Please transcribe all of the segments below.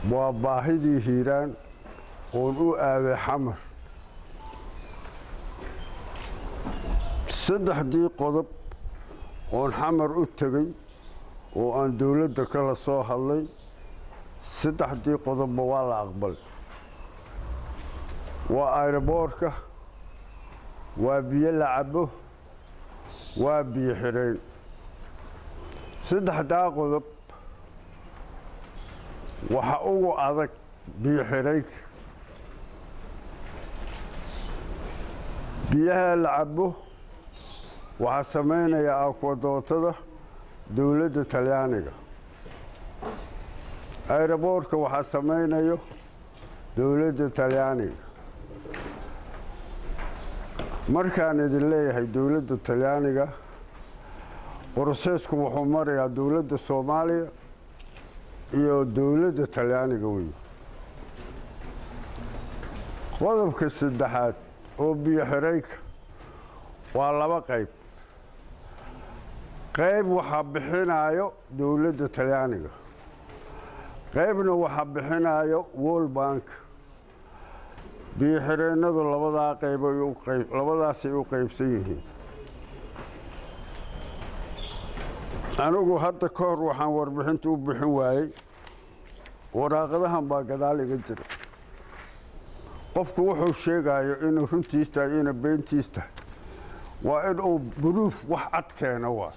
Waa baahidii Hiiraan oon u aaday Xamar. Saddexdii qodob oon Xamar u tegey oo aan dowladda kala soo hadlay, saddexdii qodobba waa la aqbalay. Waa airboorka, waa biyo la cabo, waa biyo xidhayn. Saddexdaa qodob waxa ugu adag biyo xidhaynka. Biyaha la cabo waxaa samaynaya akwadootada dowladda Talyaaniga, aeroboortka waxaa samaynayo dowladda Talyaaniga. Markaan idin leeyahay dowladda Talyaaniga, broseesku wuxuu marayaa dowladda Soomaaliya iyo dowladda Talyaaniga wey. Qodobka saddexaad oo biyo xiraynka waa laba qayb. Qayb waxaa bixinayo dowladda Talyaaniga, qaybna waxaa bixinayo World Bank. Biyo xireennadu labadaa qaybay, labadaasay u qaybsan yihiin. Anigu hadda ka hor waxaan warbixinta u bixin waayey waraaqadahan baa gadaal iga jira. Qofku wuxuu sheegayo inuu runtiis tahay, inuu beentiis tahay, waa in uu buruuf wax cad keeno. Waa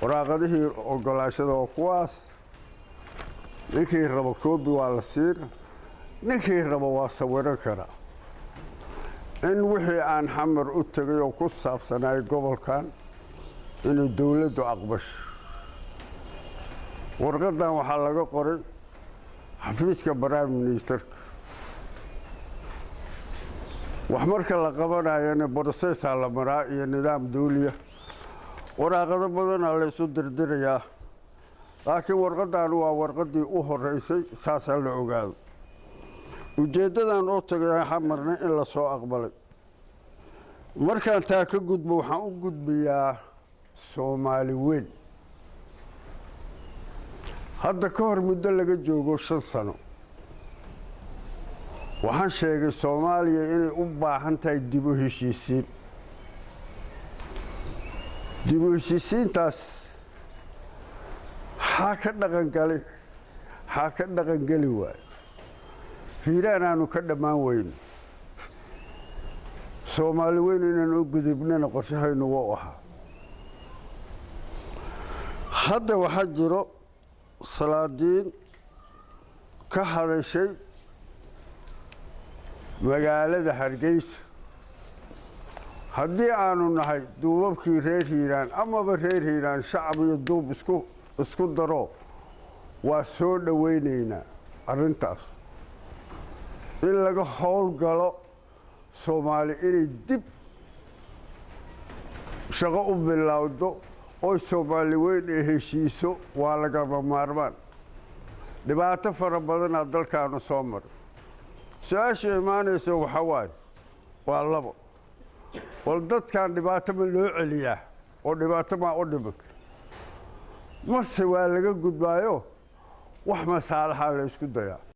waraaqadihii ogolaashada, waa kuwaas. Ninkii rabo koobi waa la siina, ninkii rabo waa sawiran karaa. In wixii aan Xamar u tegay oo ku saabsanaay gobolkan inay dowladdu aqbasho. Warqaddan waxaa laga qoray xafiiska prime ministerka. Wax marka la qabanayana brosesaa la maraa iyo nidaam dawliya, waraaqado badanaa la ysu dirdirayaa, laakiin warqaddan waa warqaddii u horeysay. Saasaa la ogaado ujeeddadan oo tagay Xamarna in la soo aqbalay. Markaan taa ka gudbo, waxaan u gudbayaa Soomaali weyn. Hadda ka hor muddo laga joogo 5 sano waxaan sheegay Soomaaliya inay u baahan tahay dib u heshiisiin. Dib u heshiisiintaas xaa ka dhaqangalay, xaa ka dhaqangeli waayo? Hiiraan aanu ka dhammaan weyno, Soomaali weyn inaan u gudubnana qorshahaynu wou ahaa. Hadda waxaa jiro salaadiin ka hadashay magaalada Hargeysa. Haddii aanu nahay duubabkii reer Hiiraan amaba reer Hiiraan, shacab iyo duub isku daro, waa soo dhowaynaynaa arrintaas in laga howlgalo Soomaali inay dib shaqo u bilowdo oy Soomaali weyn ay heshiiso. Waa lagama maarmaan. Dhibaato fara badanaa dalkaanu soo maray. Su-aasha imaanaysa waxaa waaye waa labo: wal dadkan dhibaato ma loo celiyaa oo dhibaato maa u dhiman, mase waa laga gudbaayo wax masaalaxaa la isku dayaa?